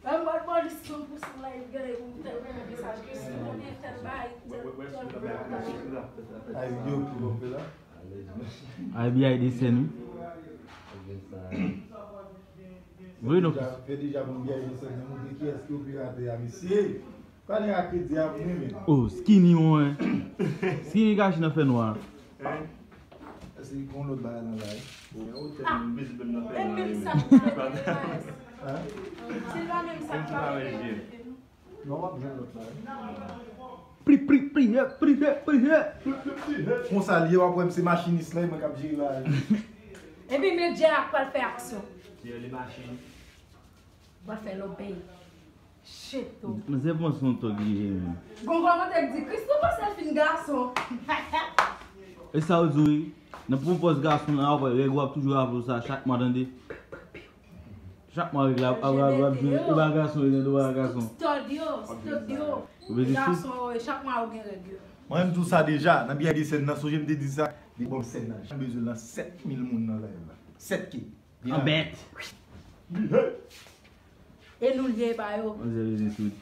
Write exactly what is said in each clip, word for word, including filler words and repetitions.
Mwen pral polis san pou san la, li gade pou m tèl mesaj ke si konnen tèl bagay, tèl, tèl bagay. Ay, videyo ki bon, la. Ay, biyay desèn, wi. Vre, non. Fè deja bon biyay desèn, nan montre kiyès ki operatè a, mesye. Pale a kredi a pou mwen, men. Oh, skinny, mwen. Skinny kache nan fènwa. Èske gen yon lòt bagay nan la, wi? Bon, men ou tèlman vizib nan fènwa, men. Hein? Se pa menm sa k pa wè je. Non, w ap jwenn lòt la, wi. Pri, pri, pri, hè, pri, hè, pri, hè. Konsa l ye, w ap wè m se machinis la, e mwen k ap jere la. Epi men Djè a k pral fè aksyon. Djè le machin. Pral fè lòbèy. Shit, oh. Mwen se bon son tòg li ye, men. Gon kòmantè k di, Christo panse l fin gason. E sa w di, wi. Nan pwopòz gason nan, apre, règ w ap toujou raple w sa chak mwa, tande. Chak mwa règ la ap, ap, ap, ap jwe, e pa gason, e pa gason. Stud yo, stud yo. Ou bezwen stud? Gason yo, e chak mwa yo gen règ yo. Mwen, m di w sa deja, nan biyay desèn nan, sonje m te di sa, li ban m sèn nan. Jan bezwen lan sèt mil moun nan live la. Sèt K. An bèt. E nou l ye pa yo. Mwen se bezwen stud.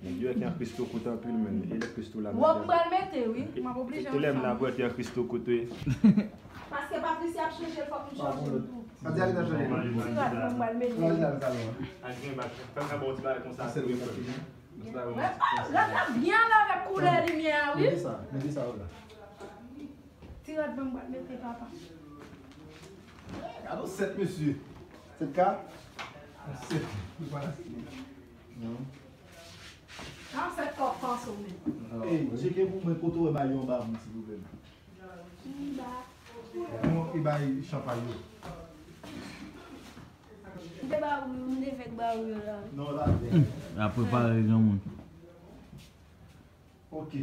Yo te an Christo kote anpil, men. E lè Christo la, wòb m pral mete, wi. M ap oblije ansanm. E lè m la, wòb te an Christo kote. Paske Patricia ap chanje, fòk m chanje l tou. Ti rad mwen m pral mete. Al gen bak, fè m ka ba w ti bagay konsa. Rad la byen la avèk koulè limyè a, wi. Mete sa, mete sa la. Ti rad mwen m pral mete, papa. Gade yon sèt, mesye. Sèt K? Sèt. Non. Nan sèt K w ap panse w menm. Ey, tcheke pou mwen kote w wè mayo anba moun, silvouplè. Anba. Bon, e bay chanpay yo. M te ba ou yo, m te fèk ba ou yo la. Non, la. Hmm, y ap prepare granmoun. Ok.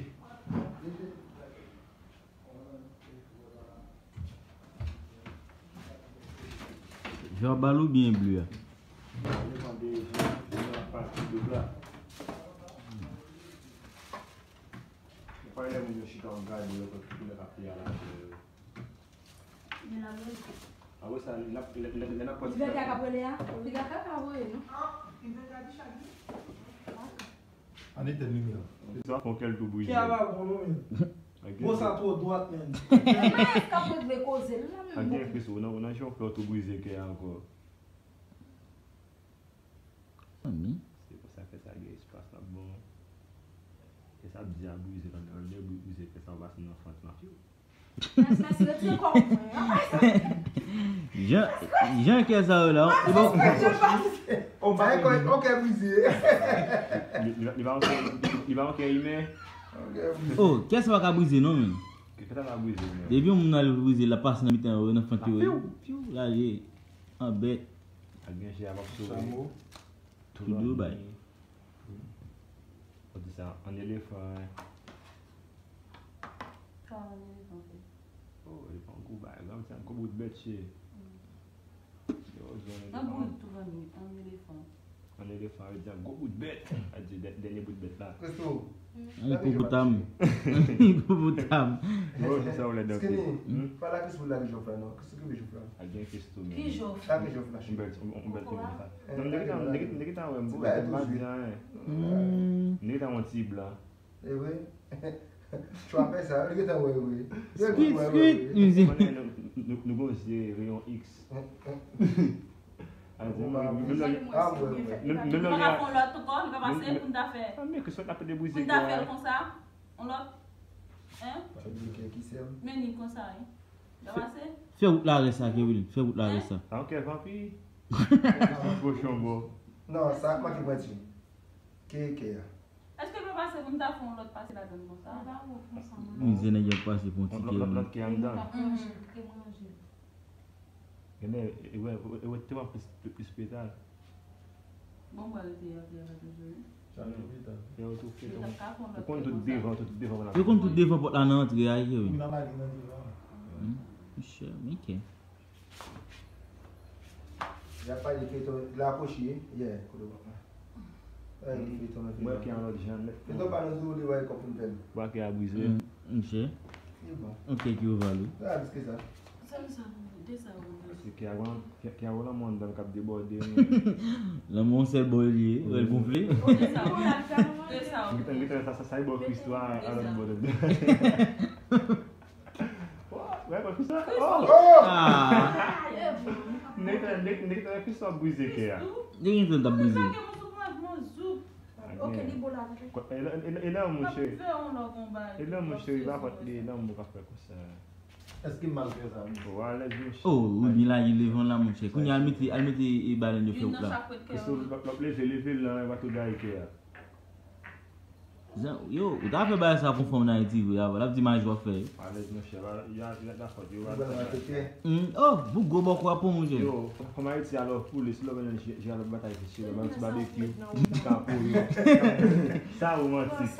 Jan w ap ba l oubyen ble a? Sa depann de jan, jan w ap pase doub la. Ou pa wè lè moun yo chita w ap gade yo, tout koulè k ap fè a la, men la vre. Apre sa, lè n ap, lè, lè, lè n ap pran ti. Ivètè a k ap rele a? Piga ka ka voye, non? An etèn limyè a. Sa fè yon kè l tou brize. Kè a pa bon, non, men. Bon, sa twò dwat, men. Mayès k ap regle koze l la, men. Ak gen Christo, nan, nan jan w fè w tou brize kè a ankò. Zanmi. Se konsa kè sa gen espas l ap bon. Kè sa byen brize, lè w brize kè sa, w pase nan fant la. Mès, mès, retire kò w mwen, an. Jan, jan kè sa yo la, ou bon. On pa ekò, on kè brize. Li, li, li pa on kè, li pa on kè imen. Oh, kè sa pa ka brize non, men. Kè sa pa brize, men. Depi yon moun ale pou brize, l ap pase nan mitan yo, nan fant yo. Piu, piu, lage. An bèt. Ak gen je a p ap sove. Tou dwe bay. Ou di sa, an elefan, wi. Sa an elefan fè? Oh, elefan gwo bagay, granm ti an gwo bout bèt, cheri. Yo, di an elefan. An bout tou, an elefan. An elefan, yo di an gwo bout bèt. A di dè-, dènye bout bèt la. Christo. An ipopotam. An ipopotam. Yo, di sa ou lè dan. Skinny, pa la Christo la ki jòf la, non. Christo ki jòf la. A gen Christo, men. Ki jòf? Sa ki jòf la, cheri. On bèl, on bèl ti moun sa. Non, m te gentan, m te gentan, m te gentan wè m pou wè, m pa di anyen. Hmm. M te gentan wè yon ti blan. E vre? Tchwa fè sa, m te gentan wè, wi. Skuit, skuit. Konnen nou, nou, nou gon zye reyon X. A di, menm, menm lè, menm, menm lè. Li pa ka fè yon lòt ankò, li pa pase pou n ta fè. A, men ke sòt ap debrize pou n ta fè l konsa. Yon lòt. Hein? Men ni konsa, wi. Li pa pase? Fè wout la rès sa, Kevin. Fè wout la rès sa. Hein? A, ok, vanpi. Kochon, bò. Non, sa ak manke pwenti. Ke, ke a. Èske l pa pase pou n ta fè yon lòt pase ladann konsa? Li pa bon konsa, non. Mizè nèg yo ap pase pou yon ti kè. Lòt, lòt kè anndan. Mhm. Genlè, e, e, e, e, te wè plis, plis petal. Bon, mwen rete atè a toujou, wi. Sa nou petal. Fè yo tou fè. Ou konn tout devan, tout devan. Yo konn tout devan pòt la nan antre a, wi. Wi, nan lage nan devan. Hmm, monchè, men kè. Y ap pale feyton la, Kochi, ye, kote w ap la. Ay, feyton nan feyton. Mwen ki an lòt jan nèt. Feyton pa nan zwo de wè kòb pou n fè l. Bwa kè a brize. Monchè. Li bon. Ok, ki yo vale. Sa riske sa. Sèl sa pou Paske ke a gen, ke, ke a gen lanmou anndan l k ap debòde, men. Lanmou yon sèl bò li ye, lè l gonfle. M gentan, m gentan sa, sa, sa e bò Christo a, a lòt bò de. Oh, wè, bò Christo. Oh! Ah! Nèg, nèg, nèg, Christo ap brize kè a. Li gentan t ap brize. Ok, li bo la vre. E, e, e, e lanmou, cheri. E lanmou, cheri, pa kont li, e lanmou k ap fè konsa. Èske m mal fè sa, wi? Ou alèz, monchè. Oh, ou byen lage levan la, monchè. Kounye a, al mete, al mete, e, balèn yo fè wout la. Paske w ap, w ap leve, leve l nan, e pa tou gaye kè a. Zan-, yo, ou ta fè bagay sa pou fanm nan Ayiti vre, avan. L ap di maj w ap fè. Alèz, monchè, pa, y a, y a, la fòt, yo, pa fè bagay. Hmm, oh, pou gwo bòkò a pou monchè. Yo, fanm Ayiti a love poule, si love nan je, je a love batay, se cheri, ban ti babekyou, ti kapo, yo. Sa romantik.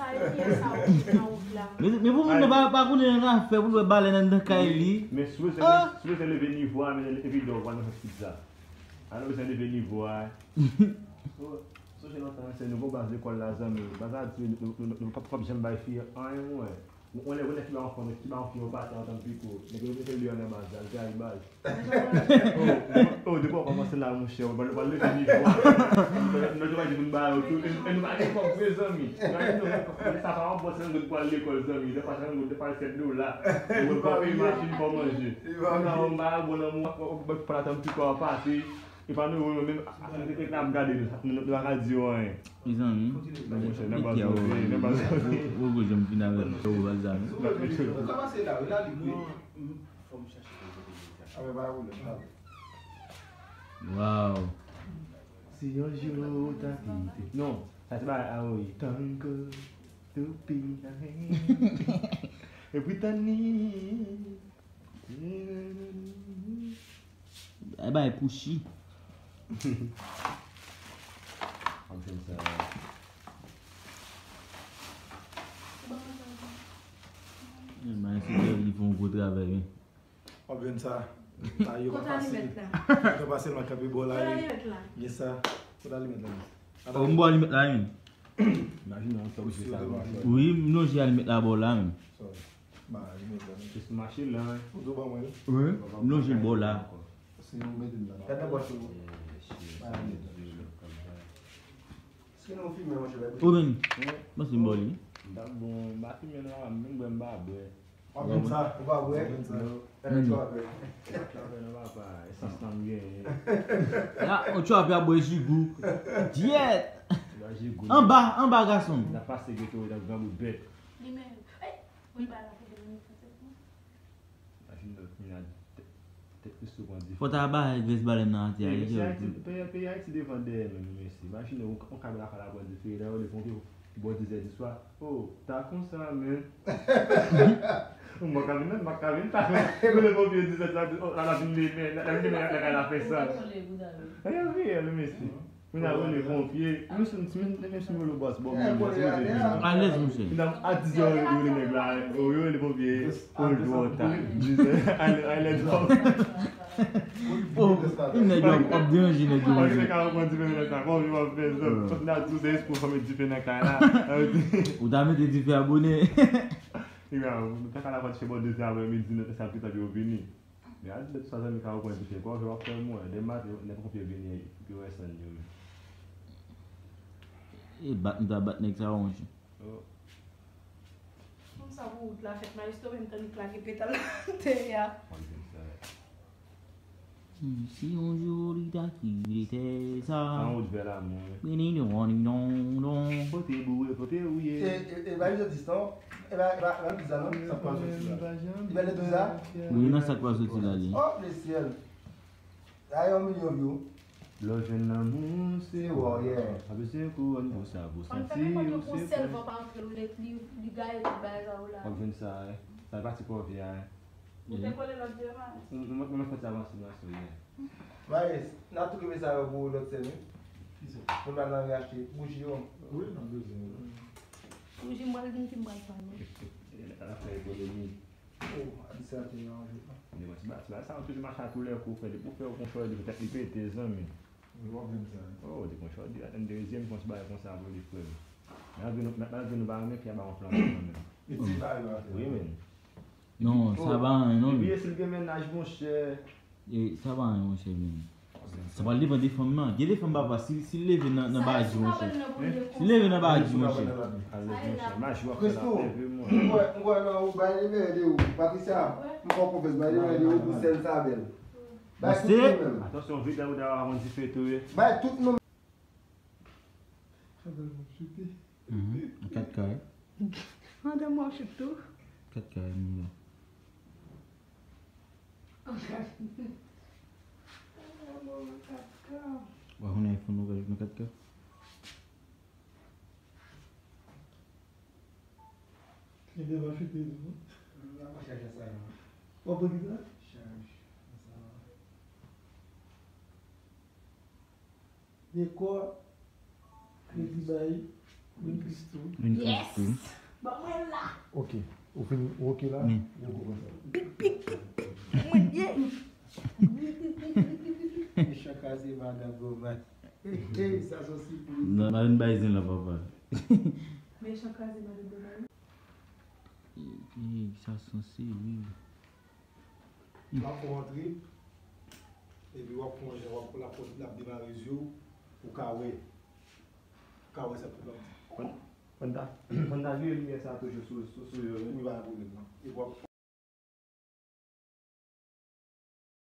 Men, men pou moun nan pa, pa konnen nan afè, pou l wè balèn anndan kay li. Men si w bezwen, si w bezwen leve nivo a, men epi dò, w al nan fè pizza. A nou bezwen leve nivo a. Oh, sonje lontan, se nou gon baz lekòl la, zanmi. Baz la di, nou, nou, nou, nou p ap, p ap janm bay fi anyen, mwen. Yon lè, yon lè ki ba yon fanm, ki ba yon fi yon pate antann piko. Nèg yo mete l deyò nan baz la, l trayi baz. Oh, oh, oh, depi w kòmanse la, monchè, w pral, w pral leve nivo a. Lòt yo pa di pou n ba yo tou. E, e nou pa gen kòb vre, zanmi. Gade nou, sa pa yon bòs nan goud pou al lekòl, zanmi. Lè pa sa nan goud, lè pa sèt dola. Ou pa peye machin, pa manje. Kounye a, w ba yo bon lanmou, w, w, w pral atann piko a pase. E pa nou, nou menm, a, a, nou, nou ap gade, nou, nou, nou pa ka di yo anyen. Mezanmi. Non, monchè, nan baz la, nan baz la. Ou, ou, ou, janm fin avè m, ou, baz la, non. Ou kòmanse la, wi, la, li, wi. Fò m chache pou kote li. A, men, pa pwoblèm, pa pwoblèm. Wow. Si yon jou ou ta kite. Non, sa se pa, a, wi. Tango, tupi, e Britani. Ay bay Pouchi. Anfen sa. Ebyen, se li fè yon gwo travay, wi. Anfen sa. Sa yo pa fasil. Yo pa fasil, mwen kanpe bò la, wi. Gen sa. Kote alimèt la, wi? Oh, m bò alimèt la, wi. Imajine yon tòp de sa. Wi, m lonje alimèt la bò la, menm. Sorry. Ba, alimèt la, menm. Jis mache la, wi. Ou tou ban mwen, wi. Wi, m lonje bò la. Si nou mete m la. Gade nan pòch ou. Ba, alimèt la. Si nou fimen, monchè, ba. Ou menm. Mwen se m bò li. M t ap bon, m pa fimen non, m menm bwè, m pa bwè. W ap vin sa, ou pa bwè? W ap vin sa. Gade chwa apre. Chwa apre nan papa, esans lan m genyen. La, yon chwa apre ap bwè jigou. Dyèt! Anba, anba, gason. N ap pase geto, n ap granmoun bèt. Li menm. Ey! Wi, ba la pou vin. Imajine lòt moun a tèt, tèt Christo pran dife. Fò ta ba grès balèn nan atè a. Peyi Ayiti, peyi, peyi Ayiti devan dèyè menm, mesye. Imajine yon, yon kay lakay la pran dife, lè yo rele ponpye, bò diz è di swa. Oh, ta konsa, men. Mwen ka vin, mwen ka vin, ta rele ponpye diz è di swa, oh, la, la vin demen, la, la vin demen, la, la, la fè sa. Ayen reyèl, mesye. Kounye a, rele ponpye. Mwen se yon ti men, men si mwen lo bòs, bò mwen, mwen se mwen te di. Alèz, monchè. Kounye a, a diz è, yo rele nèg la, yo rele ponpye, pou l twò ta. Diz è, alèz, alèz, bò. Oh, nèg yo ap deranje nèg yo. Mwen se ka konn dife nan kay la, kòman yo ap fè sa? Kounye a, tou se espri fòme dife nan kay la. Ou ta mete dife a bonè. Epi, nou ta ka la pati fè bò de zè aprè midi, nou te sa pita pou yo vini. Men a di lè tout sa zanmi ka reprann dife, kòman w ap fè mwen? Demen maten, lè ponpye vini, pou yo wè sann yo menm. E bat, m ta bat nèg sa yo, monchè. Oh. Konn sa pou wout la fèt, Maestro menm tannik lage petal atè a. Mwen di sa. Hmm, si yon jou li ta kite sa. Sa yon wout vè lanmou, wi. Bini don, don, don. Kote boure, kote ou ye? E, e, e, ba yo dis non. E ba, e ba, e ba, pizza non, sa pral soti la. E ba le pizza? Wi, nan sa k pral soti la, li. Oh, le ciel. Sa yon milyon view. Lè w jwenn lanmou, se wè, yeah. Pa bezwen kouwòn pou sa, pou santi ou se pwen. Sèlman pa antre, li, li, li gaye tout bagay sa yo la. W ap jwenn sa, eh. Sa pati pòv ya, eh. Ou te kole lòt vye, Maes? Mwen, mwen, mwen fè ti avanse nan sou, yeah. Maes, n a tou kenbe sa yo pou lòt sèn, wi. Kisa? Pou n al nan ri achte bouji yo. Wi, n ap bezwen yo. Bouji m pral gen ki m pral pran, wi. L ap fè ekonomi. Oh, Adisa te nan jou la. Li pran ti ba, ti ba sa, toujou mache a tou lè kou, frè. Depi w fè yon konchò, li tèt li pete, zanmi. Wi, w ap jwenn sa, wi. Oh, li konchò, li atann dezyèm, pran ti bagay konsa pou li, frè. Malgre nou, malgre nou pa renmen, pi a ba yon flanm kanmenm. Li ti bagay yo a fè. Wi, men. Non, sa pa anyen, non. Epi si l gen mennaj, monchè. E sa pa anyen, monchè, men. Sa pral depann de fanm nan. Gen de fanm, papa, si, si l leve nan, nan badi, monchè. Si l leve nan badi, monchè. Maji w ap fè la, leve, mwen. Mwen, mwen, non, ou bay limyè de ou. Patricia, m fè w konfyans, bay limyè de ou pou sèl sa bèl. Bay tout nou menm. Atansyon, vide la, ou ta va konn dife tou, wi. Bay tout nou. Sa bèl, m ap chute. Mhm. Kat kay. Andan mwen chute tou. Kat kay, moun yo. Wa yon iPhone ou ka jwenn kat kay. Li te va chute tou. M ap chache sa non. W ap pran ki sa? Chaj. Sa. Dekò. Kredi bay. Win Christoo. Win Christoo. Ban mwen la. Ok. Ou fin ok la? Wi. Yo kou konsa. Pik, pik, pik, pik. Mwen ye. Mechan kraze madan Goman. Hey, hey, sa se yon sipriz. Nan, nan bay zen la, papa. Mechan kraze madan Goman. Ey, sa sanse, wi. L ap fè yon trip. Epi w ap fè yon jan, w ap, l ap, l ap demare zye w pou ka wè. Ka wè sa tout l ap di. Fòn ta, fòn ta vire limyè sa toujou sou, sou, sou yo, wi. Wi, pa gen pwoblèm non. Epi w ap